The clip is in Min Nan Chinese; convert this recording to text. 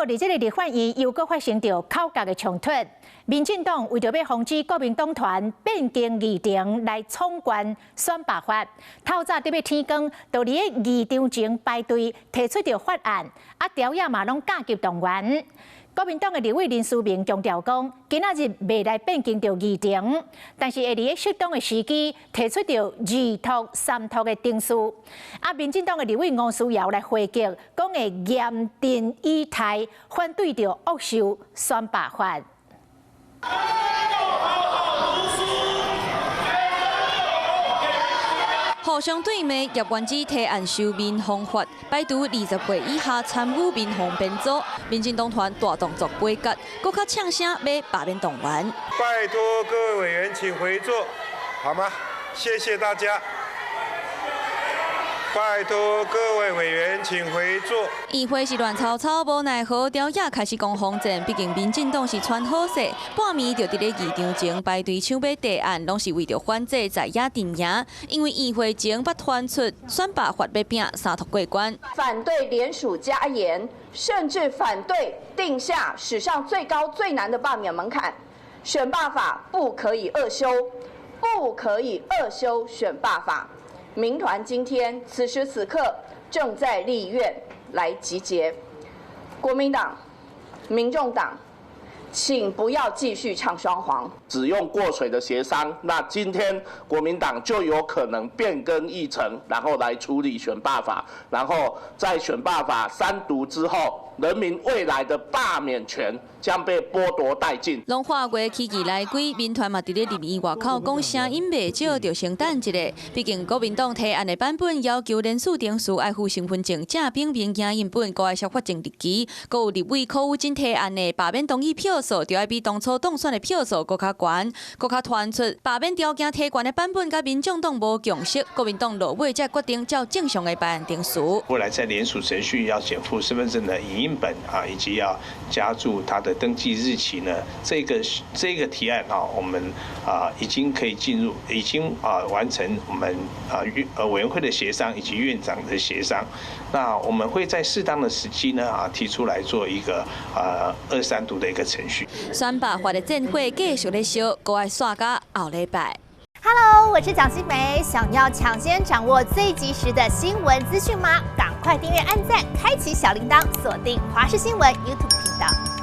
過，佇這个立法院又閣發生著口角的衝突。民進黨為著欲防止國民黨團變更議程來闖關選罷法，透早佇欲天光，就佇咧議場前排隊提出著法案，啊，調仔嘛攏加急動員。國民黨的立委林思明強調講，今仔日袂來變更著議程，但是會佇咧適當的時機提出著二讀、三讀的程序。啊，民進黨的立委吳思瑤來回擊，講會嚴陣以待，反對著惡修選罷法。好好讀書。互相對罵，葉元之提案修民防法，排除20歲以下參與民防編組。民進黨團大動作杯葛，閣較嗆聲欲罷免動員。拜託各位委員，請回座，好嗎？謝謝大家。拜託各位委員，請回座。議會是亂糟糟，無奈何，朝野開始攻防戰。畢竟民進黨是傳好勢，半暝就佇咧議場前排隊搶欲提案，攏是為著反制在野陣營。因為議會前捌傳出選罷法欲拚三讀過關，反對聯署加嚴，甚至反對定下史上最高最難的罷免門檻。選罷法不可以惡修，不可以惡修選罷法。民團今天此時此刻正在立院來集結，國民黨、民眾黨，請不要繼續唱雙簧。只用過水的協商，那今天國民黨就有可能變更議程，然後來處理選罷法，然後在選罷法三讀之後，人民未來的罷免權將被剝奪殆盡。攏化月起義來歸，民團嘛佇咧立院外口講聲音袂少，就先等一下。畢竟國民黨提案的版本要求聯署程序愛附身份證正反面影印本，閣愛銷法證日期，閣有立委柯宇禎提案的罷免動議票數，就愛比當初當選的票數閣較懸，閣較傳出罷免條件提懸的版本，佮民眾黨無共識，國民黨落尾才決定照正常的辦案程序。未來在聯署程序要檢附身份證的影印本啊，以及要加注他的登記日期呢，這個提案啊，我們啊已經可以進入，已經啊完成我們啊院委員會的協商以及院長的協商。那我們會在適當的時機呢啊提出來做一個啊二三讀的一個程序。選罷法的戰火繼續咧燒，閣愛煞到後禮拜。 Hello，我是蔣新梅，想要搶先掌握最及時的新聞資訊嗎？趕快訂閱、按讚、開啟小鈴鐺，鎖定華視新聞 YouTube 頻道。